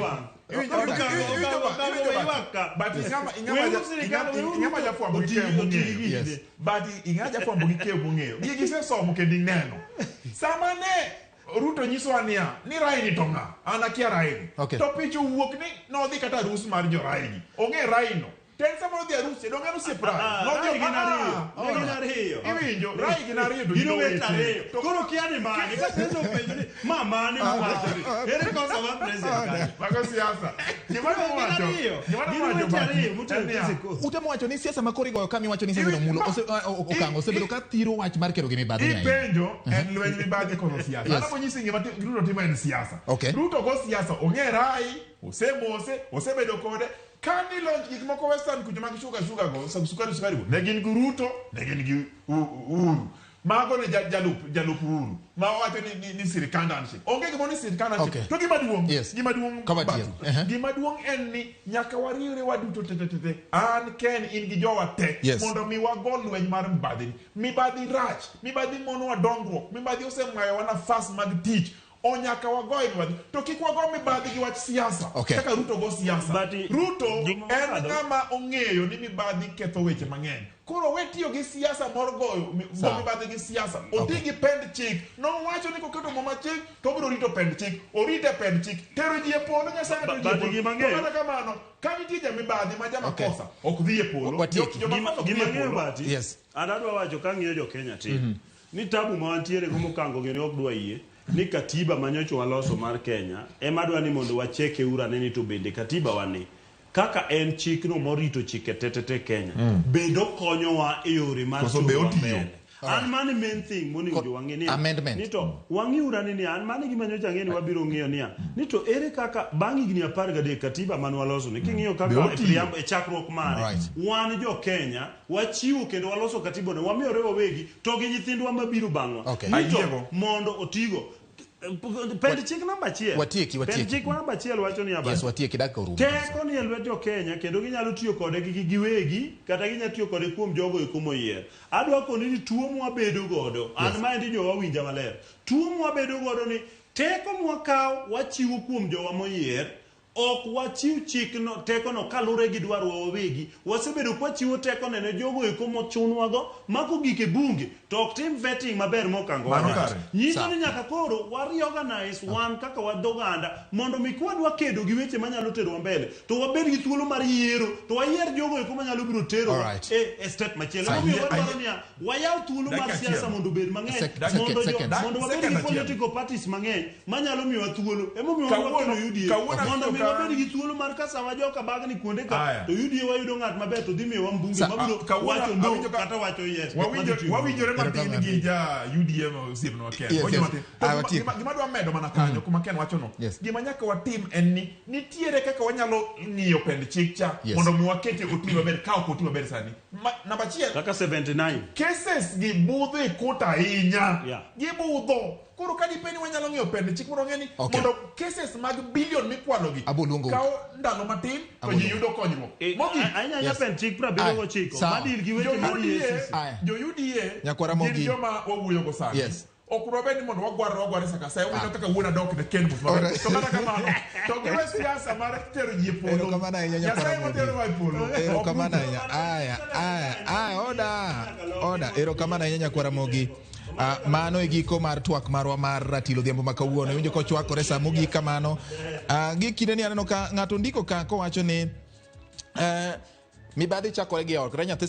wang'. Ing'ama jafwambo gi keyo mong'eyo. But ing'a jafwambo gi keyo mong'eyo. Gigi gisesomo kendo ineno. Sama ne Ruto nyisowa niya, ni Rai ni to ng'a? An akia Rai ni. To picha owuok ni nodhi kata arus mar jo Rai gi. Ong'e Rai no. To en sama nodhi arus, donge en osiep Rai? Ah, Nodhi Rai gin ah, ariyo. Ne gin ariyo. Iwinjo, Rai gin ariyo to Gin gin owete owete. ariyo. Koro kia ni mane. Ka president openjo ni ma mane muwacho ni. Ere kosa mar president kanyo? Mago siasa. Gima Gin nowacho, ariyo. gima Gin nowacho owete Bati, ariyo motero en niya, kesi ko. Utemo wacho ni siasa ma koro igoyo ka miwacho ni siasa Iwinjo- omulo ose- okang' osebedo ka thiro wach mar kedo gi mibadhi ni ahinya. Ipenjo en lweny mibadhi koso siasa. Yes. An abonyisi gima Ruto timo en siasa. Okay. Ruto go siasa, ong'e Rai, osemose, osebedo kode. Ka ni launch gik moko Western kucho mag sugar sugar go, sukari sukari go, ne gin gi Ruto, ne gin gi Uhuru. Mago ne jalup jalup Uhuru ma owacho ni, ni, ni sirikand handshake. Onge gimoro ni sirikand handshake. Okay. To gima duong', gima duong' Ka watieko. Batu, gima duong' en ni nyaka wariwre waduto te te te te. An Ken in gi jowa te mondo mi wago lweny mar mibadhi ni. Mibadhi rach, mibadhi monowa dongruok, mibadhi osemayowa nafas mag tich. O nyaka wagoye mibadhi. To kik wago mibadhi gi wach siasa. Okay. Kaka Ruto go siasa. But, Ruto gima en wakadho- ng'ama ong'eyo ni mibadhi ketho weche mang'eny. Koro we tiyo gi siasa mor goyo go Sawa. mibadhi gi siasa. Oti gi pend chik. Nowacho ni koketo muma chik to obiro rito pend chik. Orite pend chik. Tero ji e polo Nyasaye tero ji e But polo. gima To ang'eyo- kata kamano, ka nitie jamibadhi ma jamakosa ok dhi e polo. Watieki. Jomakosa ok dhi Gima e ang'eyo polo. Bati, an adwa wacho kang'iyo jo Kenya tin, ni tabu ma wantiere go mokango gini ok dwa yie ni katiba ma nyocha waloso mar Kenya ema adwa ni mondo wacheke uru ane ni to bende katiba wa ni kaka en chikno morito chike tetete Kenya bende okonyowa e yore mar Koso be terowa otiyo? mbele. An mano e main thing monego Ko- wang'i niya amendment. ni to wang'i uru ane niya an mano e gima nyocha ang'e ni wabiro ng'iyo niya ni to ere kaka bang' higni 13 katiba mane waloso ni king'iyo Be kaka e otiyo? preamble e chakruok mare wan jo Kenya wachiwo kendo waloso katiba no wamiyore wawegi to gi nyithindwa mabiro bang'wa Okay. ni to Ayiego. mondo otigo pend chik namba achiel Watieki, watieki. pend chik namba achiel wacho niya Yes, basi watieki dakika orumo. teko ni e lwet jo Kenya kendo ginyalo tiyo kode gi giwegi kata ginyalo tiyo kode kuom jogo eko moyier. Adwa koni ni tuo mwabedo godo, an maendi jowa winja maler. Tuo mwabedo godo ni teko mwakawo wachiwo kuom jowa moyier Ok wachiw chikno, tekono kalure gi dwarwa wawegi. Wasebedo kwachiwo tekone ne jogo eko mochunwago ma kogik e bunge to ok tim vetting maber mokango Mano wach. kare. Nyiso Sawa. ni nyaka koro wa reorganize wan kaka wan dhoganda mondo mi kwadwa kedo gi weche manyalo terowa mbele to wabed gi thuolo mar yiero to wayier jogo eko manyalo biro terowa Alright. e step machielo. Sawa. Emomiyo wadwaro niya, wayaw thuolo mar Dakika siasa achiel. mondo obed mang'eny mondo jo, Second. mondo wabed Second gi achiel. political parties mang'eny manyalo miyowa thuolo. Emomiyo wan Kawuono- wakelo UDA kawuono mondo mi awinjo ka- wabed gi thuolo mar ka sama joka bagni kuonde ka Aya. to UDA wayudo ng'at maber to dhi miyowa mbunge mabiro Kawuono wacho no awinjo ka- kata wacho yes. Wawinjo- Madhi tiyo. wawinjore matin Erokamano. gi ja UDM osiepnwa Ken. Yes, Wawinjo yes. matin. To Ah, watieko. gima dwa medo mana kanyo kuma Ken wachono gima nyaka watim en ni nitiere kaka wanyalo ng'iyo pend chik cha mondo mi wakete oti maber ka ok oti maber sani. Namba achiel Kaka 79. cases gi budho e court ahinya. Gibudho. Koro ka dipe ni wanyalo ng'iyo pend chik mondo wang'e ni mondo cases mag billion mikwalo gi Abo luongo kawo ndalo matin to ji yudo konyruok. Mogik, Ahinya ahinya pend chik 79 Sawa. madil gi weche jo mar UDA, EACC. Aya. jo UDA Nyakwara Mogi. gin joma wawuoyogo sani. Ok dwabed ni mondo wagwarre wagwarre sa ka sa. Ewinjo kaka wuon adok ne Ken Mos maber. Alright. To kata kamano, to giwe siasa mar tero ji e polo. Erokamano ahinya Nyakwara Nyasaye Mogi. materowa e polo. Ok Erokamano Ruto. ahinya. Aya, aya, aya, oda. Oda. Erokamano ahinya Nyakwara Mogi. Mano e giko mar twak marwa mar ratilo odhiambo ma kawuono. Iwinjo kochwakore sa mogik kamano. Gi kinde ni aneno ka ng'ato ndiko ka kowacho ni mibadhi chakore gi e ot. Kata nyathi